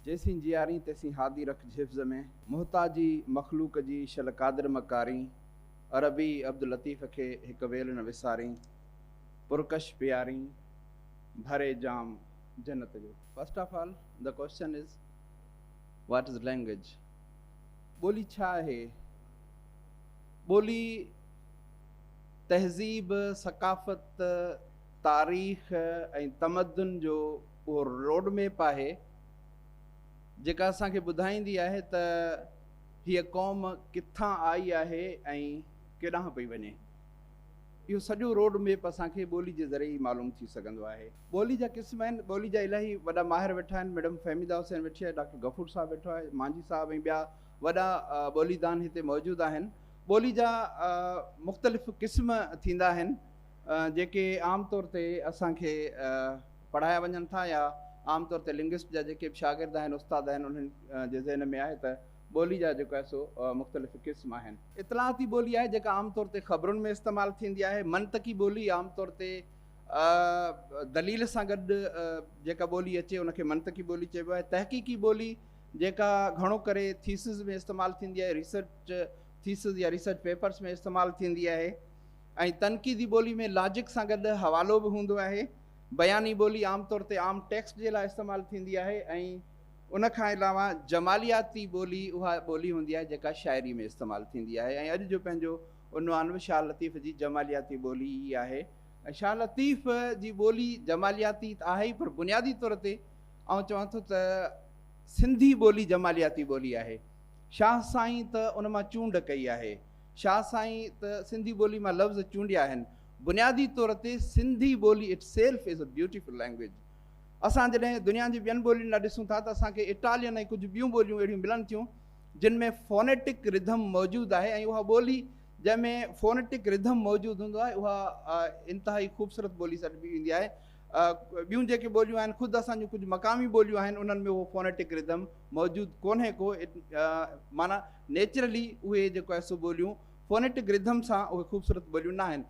جيسين جيارين تيسين هادي رکج حفظ ۾. محتاجي مخلوق جي شل قادر مڪارين. عربي عبداللطيف کي هڪ ويل نه وسارين. پرڪش پيارين ڀري جام جنت جو. First of all the question is what is language? ٻولي ڇا آهي؟ ٻولي تهذيب، ثقافت، تاريخ ۽ تمدن جو اهو روڊ ميپ آهي جيڪا اسان کي ٻڌائيندي آهي ته هيء قوم ڪٿان آئي آهي ۽ ڪيڏانهن پئي وڃي. اهو سڄو روڊ ميپ اسان کي ٻولي جي ذريعي ئي معلوم ٿي سگهندو آهي. ٻولي جا قسم آهن، ٻولي جا الاهي وڏا ماهر ويٺا آهن، ميڊم فهميده حسين ويٺي آهي، ڊاڪٽر غفور صاحب ويٺو آهي، مانجهي صاحب ۽ ٻيا وڏا ٻوليدان هتي موجود آهن. ٻولي جا مختلف قسم ٿيندا آهن، جيڪي عام طور تي اسان کي پڙهايا وڃن ٿا يا عام طور تي لنگسٽ جا جيڪي به شاگرد آهن، استاد آهن، انهن جي ذهن ۾ آهي ته ٻولي جا جيڪو آهي سو مختلف قسم آهن. اطلاعاتي ٻولي آهي جيڪا عام طور تي خبرن ۾ استعمال ٿيندي آهي. منطقي ٻولي عام طور تي دليل سان گڏ جيڪا ٻولي اچي ان کي منطقي ٻولي چئبو آهي. تحقيقي ٻولي جيڪا گهڻو ڪري ٿيسز ۾ استعمال ٿيندي آهي، ريسرچ ٿيسز يا ريسرچ پيپرس ۾ استعمال ٿيندي آهي ۽ تنقيدي ٻولي ۾ لاجڪ سان گڏ حوالو به هوندو آهي. بياني ٻولي عام طور تي عام ٽيڪسٽ جي لاء استعمال ٿيندي آهي ۽ ان کان علاوه جمالياتي ٻولي اها ٻولي هوندي آهي جيڪا شاعري ۾ استعمال ٿيندي آهي ۽ اڄ جو پنهنجو عنوان به شاهه لطيف جي جمالياتي ٻولي ئي آهي ۽ شاهه لطيف جي ٻولي جمالياتي ته آهي ئي پر بنيادي طور تي آئون چوان ٿو ته سنڌي ٻولي جمالياتي ٻولي آهي. شاهه سائين ته ان مان چونڊ ڪئي آهي. شاهه سائين ته سنڌي ٻولي مان لفظ چونڊيا آهن. بنيادي طور تي سنڌي ٻولي itself is a beautiful language. اسان جڏهن دنيا جي ٻين ٻولين ڏانهن ڏسون ٿا ته اسان کي اٽالين ۽ ڪجهه ٻيون ٻوليون اهڙيون ملن ٿيون جن ۾ فونيٽڪ رڌم موجود آهي ۽ اها ٻولي جنهن ۾ فونيٽڪ رڌم موجود هوندو آهي اها انتهائي خوبصورت ٻولي سڏبي ويندي آهي. ٻيون جيڪي ٻوليون آهن خود اسان جون ڪجهه مقامي ٻوليون آهن انهن ۾ اهو فونيٽڪ رڌم موجود ڪونهي ڪو معنيٰ نيچرلي اهي جيڪو آهي سو ٻوليون فونيٽڪ رڌم سان اهي خوبصورت ٻوليون نه آهن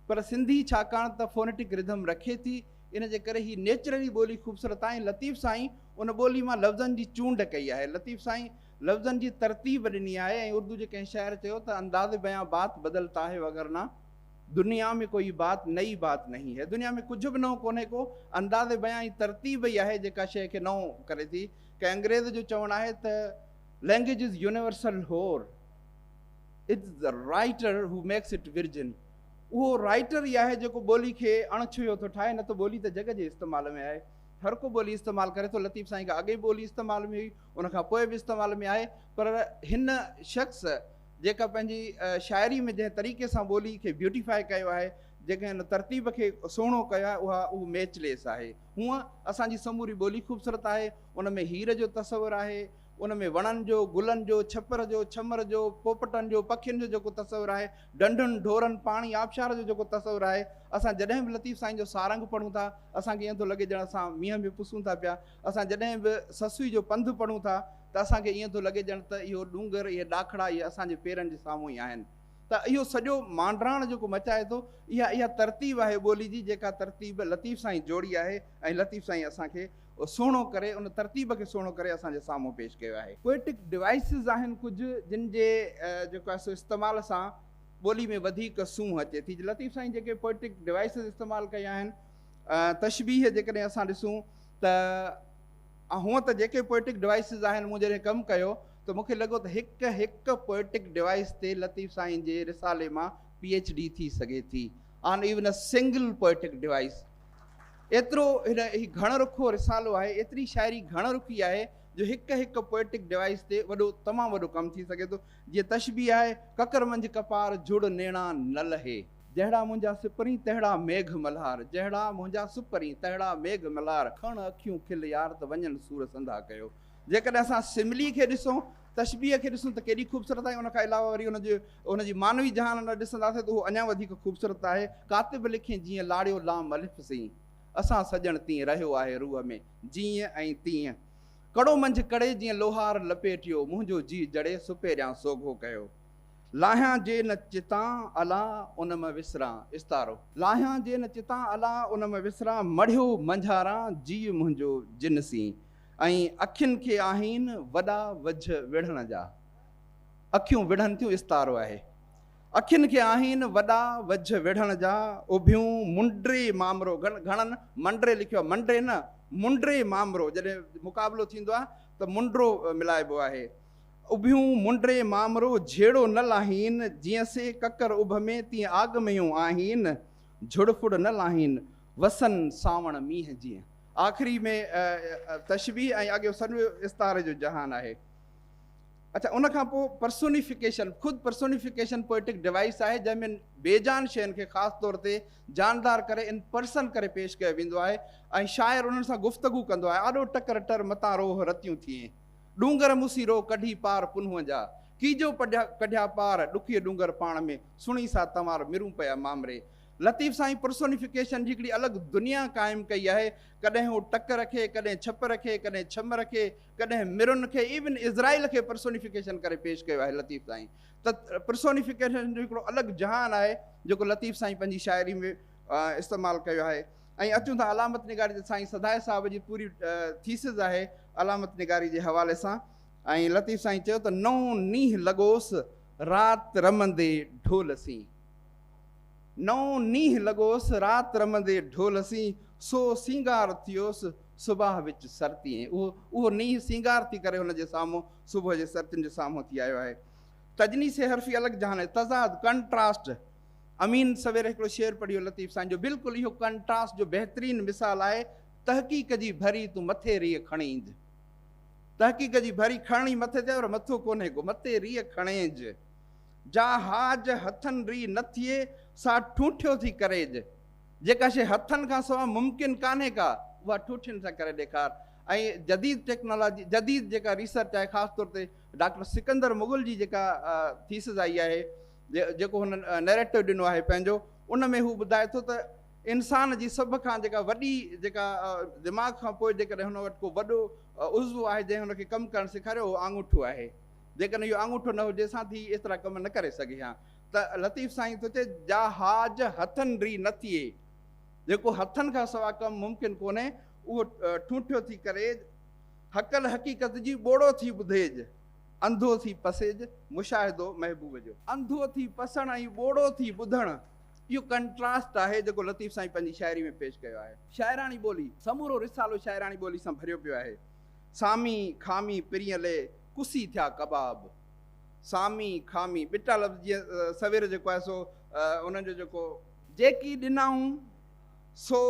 پر سنڌي ڇاڪاڻ ته فونيٽڪ رڌم رکي ٿي ان جي ڪري هي نيچرلي ٻولي خوبصورت آهي ۽ لطيف سائين ان ٻولي مان لفظن جي چونڊ ڪئي آهي لطيف سائين لفظن جي ترتيب ڏني آهي ۽ اردو جي ڪنهن شاعر چيو ته انداز بيان بات بدلتا هي وگرنه دنيا ۾ ڪوئي بات نئي بات نهين هي دنيا ۾ ڪجهه به نئون ڪونهي ڪو انداز بيان ۽ ترتيب ئي آهي جيڪا شيء کي نئون ڪري ٿي. ڪنهن انگريز جو چوڻ آهي ته language is universal whore it is the writer who makes it virgin اهو رائيٽر ئي آهي جيڪو ٻولي کي اڻ ڇهيو ٿو ٺاهي نه ته ٻولي ته جڳ جي استعمال ۾ آهي هر ڪو ٻولي استعمال ڪري ٿو لطيف سائين کان اڳي ٻولي استعمال ۾ هئي ان کان پوء به استعمال ۾ آهي پر هن شخص جيڪا پنهنجي شاعري ۾ جنهن طريقي سان ٻولي کي بيوٽيفائي ڪيو آهي، جيڪا هن ترتيب کي سهڻو ڪيو آهي، اها اهو ميچ ليس آهي. هونء اسان جي سموري ٻولي خوبصورت آهي، ان ۾ هير جو تصور آهي، ان ۾ وڻن جو، گلن جو، ڇپر جو، ڇمر جو، پوپٽن جو، پکين جو جيڪو تصور آهي، ڍنڍن، ڍورن، پاڻي، آبشار جو جيڪو تصور آهي، اسان جڏهن به لطيف سائين جو سارنگ پڙهون ٿا، اسان کي ائين ٿو لڳي ڄڻ اسان مينهن ۾ پسون ٿا پيا. اسان جڏهن به سسئي جو پنڌ پڙهون ٿا ته اسان کي ائين ٿو لڳي ڄڻ ته اهو ڏونگر، اهي ڏاکڙا، اهي اسان جي پيرن جي سامهون ئي آهن. ته اهو سڄو مانڊراڻ جيڪو مچائي ٿو، اها اها ترتيب آهي ٻولي جي جيڪا ترتيب لطيف سائين جوڙي آهي ۽ لطيف سائين اسان کي سهڻو ڪري ان ترتيب کي سهڻو ڪري اسان جي سامهون پيش ڪيو آهي. پوئٽڪ ڊوائيسز آهن ڪجهه جن جي جيڪو آهي سو استعمال سان ٻولي ۾ وڌيڪ سونهن اچي ٿي. لطيف سائين جيڪي پوئٽڪ ڊوائيسز استعمال ڪيا آهن، تشبيهه جيڪڏهن اسان ڏسون ته هونء ته جيڪي پوئٽڪ ڊوائيسز آهن مون جڏهن ڪم ڪيو ته مون کي لڳو ته هڪ هڪ پوئٽڪ ڊوائيس تي لطيف سائين جي رسالي مان پي ايڇ ڊي ٿي سگهي ٿي on even a single poetic device ايترو هن هي گهڻ رخو رسالو آهي ايتري شاعري گهڻ رخي آهي جو هڪ هڪ پوئٽڪ ڊوائيس تي وڏو تمام وڏو ڪم ٿي سگهي ٿو جيئن تشبيهه آهي ڪڪر منجهه ڪپار جهڙ نيڻان نه لهي. جهڙا منهنجا سپرين تهڙا ميگهه ملهار جهڙا منهنجا سپرين تهڙا ميگهه ملهار کڻ اکيون کل يار ته وڃن سور سنڌا ڪيو جيڪڏهن اسان سملي کي ڏسون تشبيهه کي ڏسون ته ڪيڏي خوبصورت آهي ان کان علاوه وري ان جي ان جي معنوي جهان نه ڏسنداسين ته اهو اڃا وڌيڪ خوبصورت آهي ڪاتب لکين جيئن لاڙيو لام الف سين اسان سڄڻ تيئن رهيو آهي روح ۾ جيئن ۽ تيئن ڪڙو منجهه ڪڙي جيئن لوهار لپيٽيو منهنجو جيء جڙي سپيريان سوگهو ڪيو. لاهيان جي نه چتان الا ان م وسران، استعارو. لاهيان جي نه چتان الا ان م وسران، مڙهيو منجهاران جيء منهنجو جن سين. ۽ اکين کي آهين وڏا وجهه وڙهڻ جا. اکيون وڙهن ٿيون استعارو آهي. اکين کي آهين وڏا وجهه وڙهڻ جا، اڀيون منڊري مامرو، گهڻن منڊري لکيو آهي، منڊري نه منڊري مامرو، جڏهن مقابلو ٿيندو آهي ته منڊرو ملائبو آهي. اڀيون منڊري مامرو جهيڙو نه لاهين، جيئن سي ڪڪر اڀ ۾ تيئن آگ ميون آهين، جهڙ ڦڙ نه لاهين، وسن سانوڻ مينهن جيئن. آخري ۾ تشبيهه ۽ اڳيون سڄو استعاري جو جهان آهي. اڇا ان کان پوء پرسونيفڪيشن، خود پرسونيفڪيشن پوئٽڪ ڊوائيس آهي جنهن ۾ بيجان شين کي خاص طور تي جاندار ڪري ان پرسن ڪري پيش ڪيو ويندو آهي ۽ شاعر انهن سان گفتگو ڪندو آهي. آڏو ٽڪر ٽر متان روهه رتيون ٿئين، ڏونگر موسي روهه ڪڍي پار پنهونء جا، ڪيجو ڪڍيا پار ڏکيء ڏونگر پاڻ ۾، سڻي سا تنوار مرون پيا مامري. لطيف سائين پرسونيفڪيشن جي هڪڙي الڳ دنيا قائم ڪئي آهي، ڪڏهن هو ٽڪر کي، ڪڏهن ڇپر کي، ڪڏهن ڇمر کي، ڪڏهن مرن کي، ايون اسرائيل کي پرسونيفڪيشن ڪري پيش ڪيو آهي لطيف سائين. ته پرسونيفڪيشن جو هڪڙو الڳ جهان آهي جيڪو لطيف سائين پنهنجي شاعري ۾ استعمال ڪيو آهي. ۽ اچون ٿا علامت نگاري تي، سائين سڌائي صاحب جي پوري ٿيسز آهي علامت نگاري جي حوالي سان. ۽ لطيف سائين چيو ته نئون نينهن لڳوس رات رمندي ڍول سين، نئون نينهن لڳوس رات رمندي ڍول سين، سو سينگار ٿيوس صباح وچ سرتين. اهو نينهن سينگار ٿي ڪري هن جي سامهون صبح جي سرتين جي سامهون ٿي آيو آهي. تجنيس حرفي الڳ جهان آهي، تضاد، ڪنٽراسٽ. امين سوير هڪڙو شعر پڙهيو لطيف سائين جو، بلڪل اهو ڪنٽراسٽ جو بهترين مثال آهي، تحقيق جي ڀري تون مٿي ريء کڻينج. تحقيق جي ڀري کڻڻي مٿي تي پر مٿو ڪونهي ڪو، مٿي ريء کڻينج. جا هاج هٿن ري نه ٿئي، سا ٺونٺيو ٿي ڪريج. جيڪا شيء هٿن کان سواء ممڪن ڪانهي ڪا، اها ٺونٺين سان ڪري ڏيکار. ۽ جديد ٽيڪنالاجي، جديد جيڪا ريسرچ آهي، خاص طور تي ڊاڪٽر سڪندر مغل جي جيڪا ٿيسز آئي آهي، جيڪو هن نيريٽو ڏنو آهي پنهنجو، ان ۾ هو ٻڌائي ٿو ته انسان جي سڀ کان جيڪا وڏي جيڪا دماغ کان پوء جيڪڏهن هن وٽ ڪو وڏو عضوو آهي جنهن هن کي ڪم ڪرڻ سيکاريو، اهو آڱوٺو آهي. جيڪڏهن اهو آڱوٺو نه هجيس ها ته هي ايترا ڪم نه ڪري سگهي ها. ته لطيف سائين ٿو چئي، جا هاج هٿن ري نه ٿئي، جيڪو هٿن کان سوا ڪم ممڪن ڪونهي، اهو ٺونٺيو ٿي ڪريج، هڪل حقيقت جي ٻوڙو ٿي ٻڌيج، انڌو ٿي پسيج، مشاهدو محبوب جو. انڌو ٿي پسڻ ۽ ٻوڙو ٿي ٻڌڻ، اهو ڪنٽراسٽ آهي جيڪو لطيف سائين پنهنجي شاعري ۾ پيش ڪيو آهي. شاعراڻي ٻولي، سمورو رسالو شاعراڻي ٻولي سان ڀريو پيو آهي. سامي کامي پرينء لئي ڪسي ٿيا ڪباب. سامي کامي ٻٽا لفظ جيئن سوير جيڪو آهي سو انهن جو جيڪو. جيڪي ڏنائون سو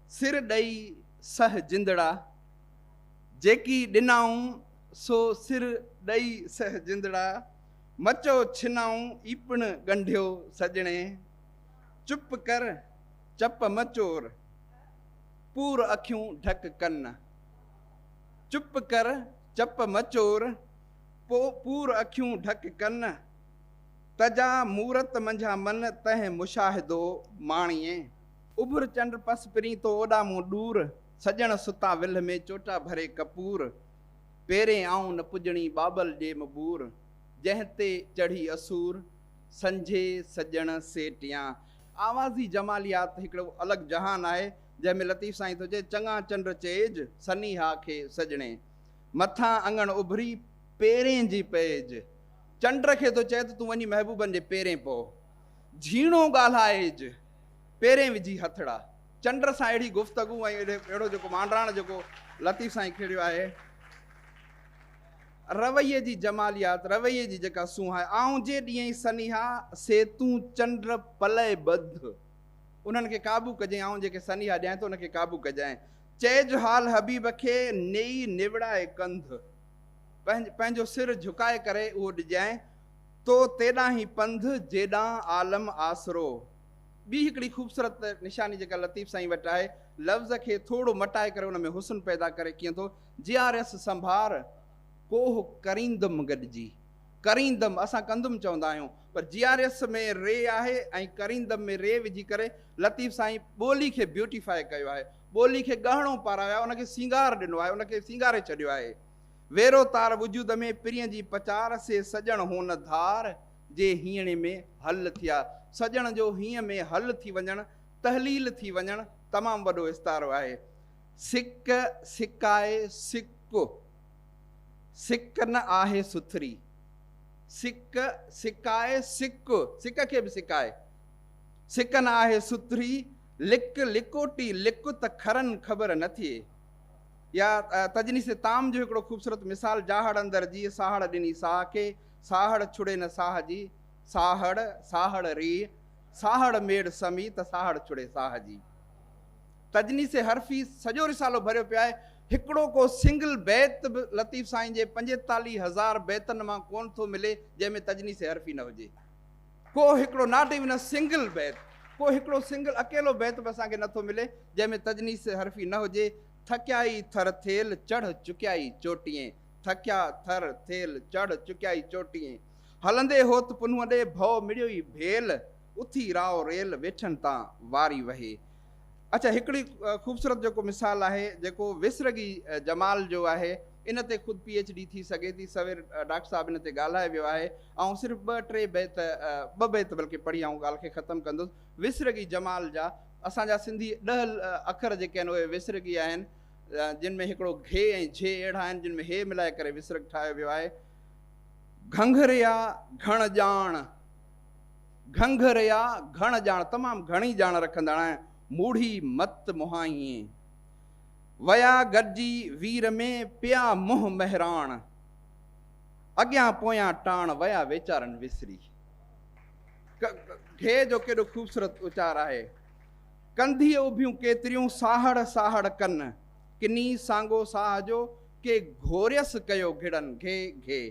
سر ڏئي سهه جندڙا. جيڪي ڏنائون سو سر ڏئي سهه جندڙا. مچو ڇنائون اي پڻ ڳنڍيو سڄڻي. چپ ڪر چپ م چور. پور اکيون ڍڪ ڪن. چپ ڪر چپ م چور، پور اکيون ڍڪ ڪن. تجا مورت منجهان من، تنهن مشاهدو ماڻيين. اڀر چنڊ پس پرين تو اوڏامون ڏور، سڄڻ ستا ولهه ۾ چوٽا ڀري ڪپور. پيرين آئون نه پڄڻي ٻاٻل ڏي م ٻور، جنهن تي چڙهي اسور، سنجهي سڄڻ سيٽيان. آوازي جماليات هڪڙو الڳ جهان آهي، جنهن ۾ لطيف سائين ٿو چئي، چڱا چنڊ چئج، سنيها کي سڄڻي. مٿان اڱڻ اڀري، پيرين جي پئج. چنڊ کي ٿو چئي ته تون وڃي محبوبن جي پيرين پئو. جهيڻو ڳالهائج، پيرين وجهي هٿڙا. چنڊ سان اهڙي گفتگو ۽ اهڙو جيڪو مانڊاڻ جيڪو لطيف سائين کيڙيو آهي. رويي جي جماليات، رويي جي جيڪا سونهن آهي. آئون جي ڏينهن سنيها، سي تون چنڊ پلئه ٻڌ. انهن کي قابو ڪجانء، آئون جيڪي سنيها ڏيانء ٿو، ان کي قابو ڪجانء. چئج حال حبيب کي، نيئي نوڙائي ڪنڌ. پنهنجو سر جهڪائي ڪري اهو ڏجانء، تو تيڏانهين پنڌ، جيڏانهن عالم آسرو. ٻي هڪڙي خوبصورت نشاني جيڪا لطيف سائين وٽ آهي، لفظ کي ٿورو مٽائي ڪري ان ۾ حسن پيدا ڪري ڪيئن ٿو، جياريس سنڀار، ڪوهه ڪريندم گڏجي. ڪريندم، اسان ڪندم چوندا آهيون، پر جياريس ۾ ري آهي ۽ ڪريندم ۾ ري وجهي ڪري لطيف سائين ٻولي کي بيوٽيفائي ڪيو آهي، ٻولي کي ڳهڻو پارايو آهي، ان کي سينگار ڏنو آهي، ان کي سينگاري ڇڏيو آهي. ويرو تار وجود ۾ پرينء جي پچار، سي سڄڻ هون ڌار، جي هينئڙي ۾ حل ٿيا. سڄڻ جو هينء ۾ حل ٿي وڃڻ، تحليل ٿي وڃڻ، تمام وڏو استعارو آهي. سڪ سڪائي سڪ، سڪ نه آهي سٿري. سڪ سڪائي سڪ، سڪ کي به سڪائي، سڪ نه آهي سٿري. لڪ لڪوٽي لڪ ته کرن خبر نه ٿئي. يا تجنيس تام جو هڪڙو خوبصورت مثال، جاهڙ اندر جيء، ساهڙ ڏني ساهه کي، ساهڙ ڇڙي نه ساهه جي، ساهڙ ساهڙ ريء، ساهڙ ميڙ سمي ته ساهڙ ڇڙي ساهه جي. تجنيس حرفي سڄو رسالو ڀريو پيو آهي. هڪڙو ڪو سنگل بيت به لطيف سائين جي 45000 بيتن مان ڪونه ٿو ملي جنهن ۾ تجنيس حرفي نه هجي. ڪو هڪڙو، not even a single بيت، ڪو هڪڙو سنگل اڪيلو بيت به اسان کي نٿو ملي جنهن ۾ تجنيس حرفي نه هجي. ٿڪيائي ٿر ٿيل چڙهه چڪيائي چوٽيين، ٿڪيا ٿر ٿيل چڙهه چڪيائي چوٽيين، هلندي هوت پنهونء ڏي ڀؤ مڙيوئي ڀيل، اٿي رائو ريل ويٺن تان واري وهي. اڇا هڪڙي خوبصورت جيڪو مثال آهي جيڪو وسرڳي جمال جو آهي، ان تي خود پي ايڇ ڊي ٿي سگهي ٿي. سوير ڊاڪٽر صاحب ان تي ڳالهائي ويو آهي. آئون صرف ٻه ٽي بيت، ٻه بيت بلڪه پڙهي آئون ڳالهه کي ختم ڪندس. وسرڳي جمال جا اسان جا سنڌي 10 اکر جيڪي آهن اهي وسرڳي آهن، جن ۾ هڪڙو گهي ۽ جهي اهڙا آهن جن ۾ هي ملائي ڪري وسرڳ ٺاهيو ويو آهي. گهنگهريا گهڻ ڄاڻ، گهنگهريا گهڻ ڄاڻ، تمام گهڻي ڄاڻ رکندڙ آهن. موڙهي مت مهائين، ويا گڏجي وير ۾ پيا منهن مهراڻ، اڳيان پويان ٽاڻ ويا ويچارن وسري. گهي جو ڪيڏو خوبصورت اچار آهي. ڪنڌيء اڀيون ڪيتريون ساهڙ ساهڙ ڪن، ڪني سانگو ساهه جو ڪي گهوريس ڪيو گهڙن. گهي گهي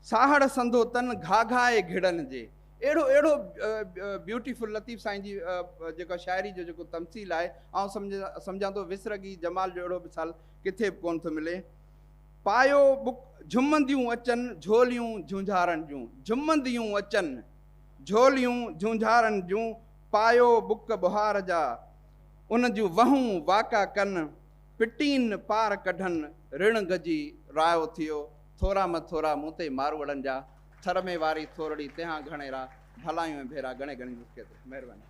ساهڙ سندو تن گهاگهائي گهڙن جي. اهڙو اهڙو بيوٽيفل لطيف سائين جي جيڪا شاعري جو جيڪو تمثيل آهي، آئون سمجهان ٿو وسرڳي جمال جو اهڙو مثال ڪٿي به ڪونه ٿو ملي. پايو ٻڪ جهمنديون اچن جهوليون جهونجهارن جون، جهمنديون اچن جهوليون جهونجهارن جون، پايو ٻڪ ٻهار جا ان جون وهون واڪا ڪن، پٽين پار ڪڍن رڻ گجي رايو ٿيو، ٿورا م ٿورا مون تي ماروئڙن جا، ٿر ۾ واري ٿورڙي تنهان گهڻيرا، ڀلايون ۽ ڀيرا ڳڻي ڳڻي مون کي. مهرباني.